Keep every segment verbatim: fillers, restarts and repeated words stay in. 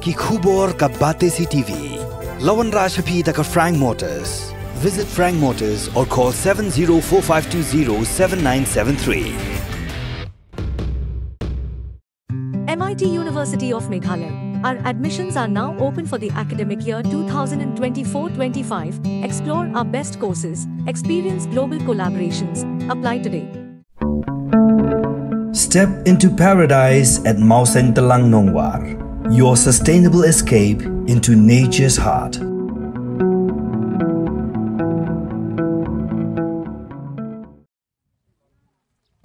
Ki khubor ka Batesi T V. La wanrah sha phi da ka Frank Motors. Visit Frank Motors or call seven zero four five two zero seven nine seven three. M I T University of Meghalaya. Our admissions are now open for the academic year two thousand twenty-four twenty-five. Explore our best courses, experience global collaborations. Apply today. Step into paradise at Mawseng Telang Nongwar. Your sustainable escape into nature's heart.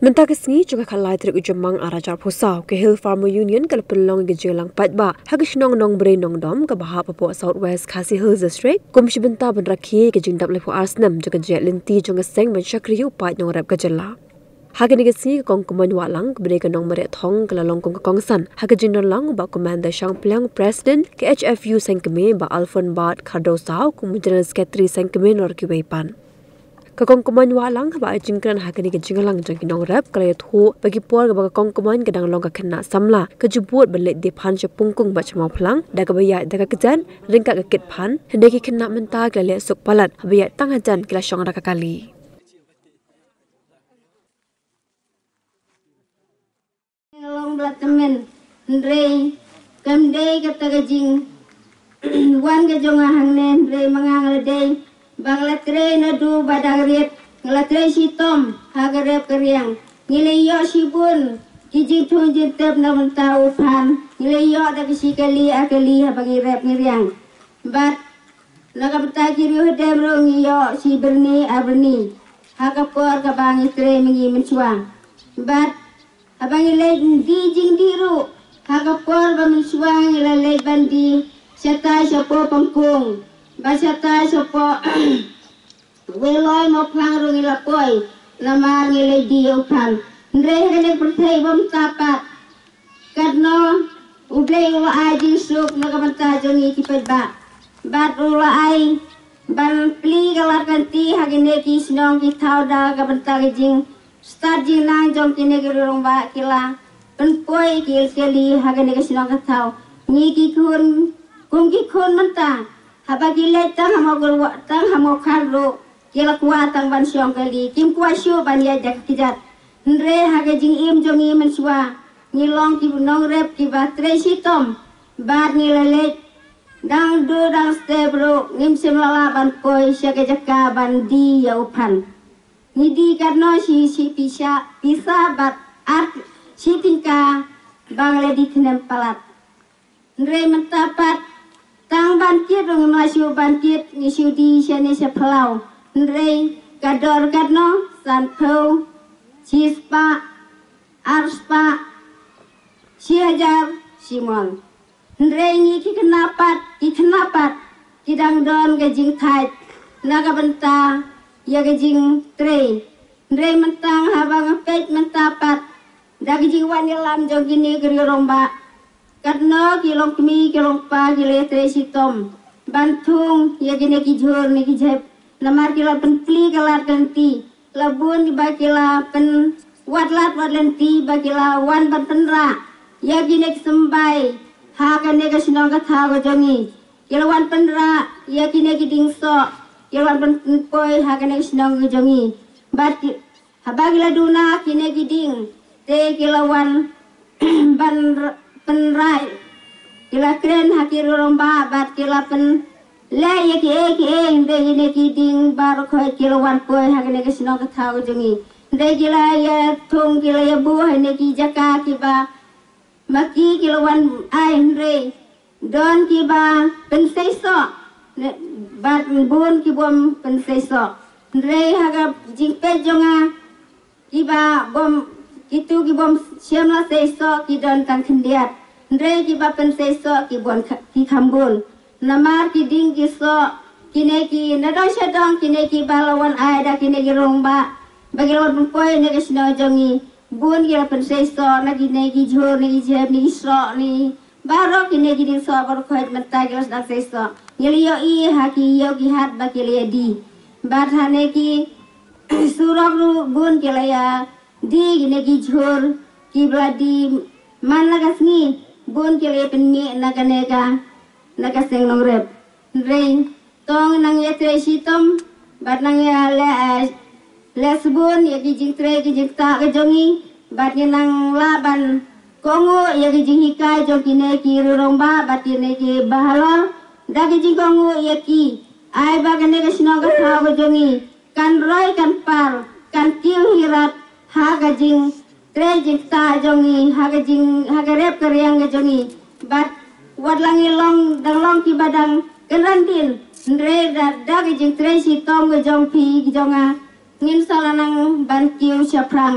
Mynta ka sngi jong ka khatlai tarik u Jymmang arhajar arphew saw, ka Hill Farmer Union ka la pynlong ïa ka jingïalang paidbah ha ka shnong Nongbrei Nongdom kaba hap hapoh South West Khasi Hills District, kum shi bynta ban rakhe ïa ka jingdap laiphew ar snem jong ka jingïaid lynti jong ka seng ban shakri ïa u paid nongrep ka jylla. Ha kane ka sngi ka Kong Kmoin Wahlang kaba dei ka nongmareh thong ka la long kum ka kongsan ha ka jingdon lang u Bah Commander Shangpliang, President ka H F U Sengkmie, Bah Alphonse Bart Khardosaw kum u General Secretary Sengkmie, bad kiwei pat. Ka Kong Kmoin Wahlang haba ai jingkren ha kane ka jingïalang jong ki nongrep ka la ïathuh ba ki por kaba ka Kong Kmoin ka dang long ka khynnah samla ka ju bud ban leit die phan sha Pongkung bad sha Mawphlang da kaba ïaid da ka kjat ryngkat ka kit phan, hynrei ki khynnah mynta ki la leh suk palat haba ïaid tang hajan ki la shong da ka kali. Nga long ba la tymmen, hynrei kam dei kata ka jingwan ka jong nga hangne, hynrei ma nga nga la dei ba nga la trei naduh ba dang rit, nga la trei shitom ha ka rep ka riang. Ngi la ïoh shibun ki jingthung jingtep na bynta u phan, ngi la ïoh da ka shi kali ar kali haba ngi rep ngi riang. Bad na ka bynta ki riew hadem ruh ngi ïoh shi byrni ar byrni ha ka por kaba ngi trei ma ngi mynshuwa. Bad haba ngi leit die jingdie ruh ha ka por ba mynshuwa ngi la leit ban die shatai shapoh Pongkung, bad shatai shapoh Weiloi Mawphlang ruh ngi la poi namar ngi leit die ïa u phan. Hynrei ha kane ka pyrthei ba mynta pat, katno U Blei u la ai jingsuk na ka bynta jong ngi ki paidbah, bad u la ai ban plie ka lad ka lynti ha kine ki shnong ki thaw da ka bynta ka jingstad jingnang jong kine ki riew rangbah, ki la pynpoi ki kali ha kane ka shnong ka thaw. Ngi ki khun, kum ki khun mynta, haba ki leit tang ha Mawkyrwat, tang ha Mawkhar ruh ki la kwah tang ban shong kali, kim kwah shuh ban ïaid da ka kjat. Hynrei ha ka jingim jong ngi mynshuwa, ngi long ki nongrep kiba trei shitom, bad ngi la leit dang dur dang step ruh ngim shym la lah ban poi sha ka jaka ban die ïa u phan. Ngi die katno shi, shi pisa, pisa bad ar shi tyngka ba ngi la die khnem palat. Hynrei mynta pat, tang ban kit ruh ngim lah shuh ban kit, ngi shu die shane sha phyllaw. Hynrei ka dor katno, sanphew, shispah, arspah, shi hajar, shimon. Hynrei ngi ki khynnah pat, ki khynnah pat ki dang don ka jingthait na ka bynta ïa ka jingtrei. Hynrei mynta haba nga peit mynta pat da ka jingwan ïalam jong kine ki riew rangbah, katno ki longkmie ki longpa ki la ïatrei shitom ban thung ïa kine ki jhur ne ki jhep, namar ki la pynplie ka lad ka lynti. La bun ba ki la pynwad lad wad lynti ba ki la wan ban pynrah ïa kine ki symbai ha kane ka shnong ka thaw ka jong ngi. Ki la wan pynrah ïa kine ki dieng soh, ki la wan pyn-, pynpoi ha kane ka shnong ka jong ngi. Bad ki, haba ki la duna kine ki dieng, te ki la wan ban r-, pynrah, ki la kren ha ki riew rangbah bad ki la pynleh ïa kiei kiei, hynrei kine ki dieng baroh khoit ki la wan poi ha kane ka shnong ka thaw ka jong ngi. Hynrei ki la ïa thung, ki la ïa buh ha kine ki jaka kiba ma ki ki la wan ai, hynrei don kiba pynseisoh, ne, bad bun ki bym pynseisoh. Hynrei ha ka jingpeit jong nga, kiba bym, kito ki bym shym la seisoh ki don tang khyndiat. Hynrei kiba pynseisoh ki bun kha-, ki kham bun. Namar ki dieng ki soh, kine ki nadong shadong, kine kiba la wan ai da kine ki riew rangbah ba ki la wan pynpoi ha kane ka shnong jong ngi. Bun ki la pynseisoh na kine ki jhur ne ki jhep ne ki soh ne baroh kine ki dieng soh baroh khoit mynta ki la sdang seisoh. Ngi la ïohi ha ki ïew ki hat ba ki la ïa die. Bad ha kine ki surok ruh bun ki la ïa die kine ki jhur kiba la die man la ka sngi. bun ki la pynmih na kane ka, na ka seng nongrep. Hynrei to nang ïatrei shitom bad nang ïa leh, eh, leh sbun ïa ki jingtrei ki jingktah ka jong ngi bad ngi nang lah ban kohnguh ïa ki jinghikai jong kine ki rangbah bad kine ki bahalor da ki jingkohnguh ïa ki. Ai ba kane ka shnong ka thaw ka jong ngi kan roi kan par, kan kiew hi rat ha ka jingtrei jingktah jong ngi, ha ka jing, ha ka rep ka riang ka jong ngi. Bad wat la ngi long, dang long kiba dang kynran dien, hynrei da, da ka jingtrei shitom ka jong phi ka jong nga, ngin sa la nang ban kiew shaphrang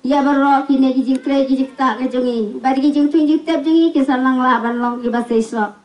ïa baroh kine ki jingtrei ki jingktah ka jong ngi. Bad ki jingthung jingtep jong ngi kin sa nang lah ban long kiba seisoh.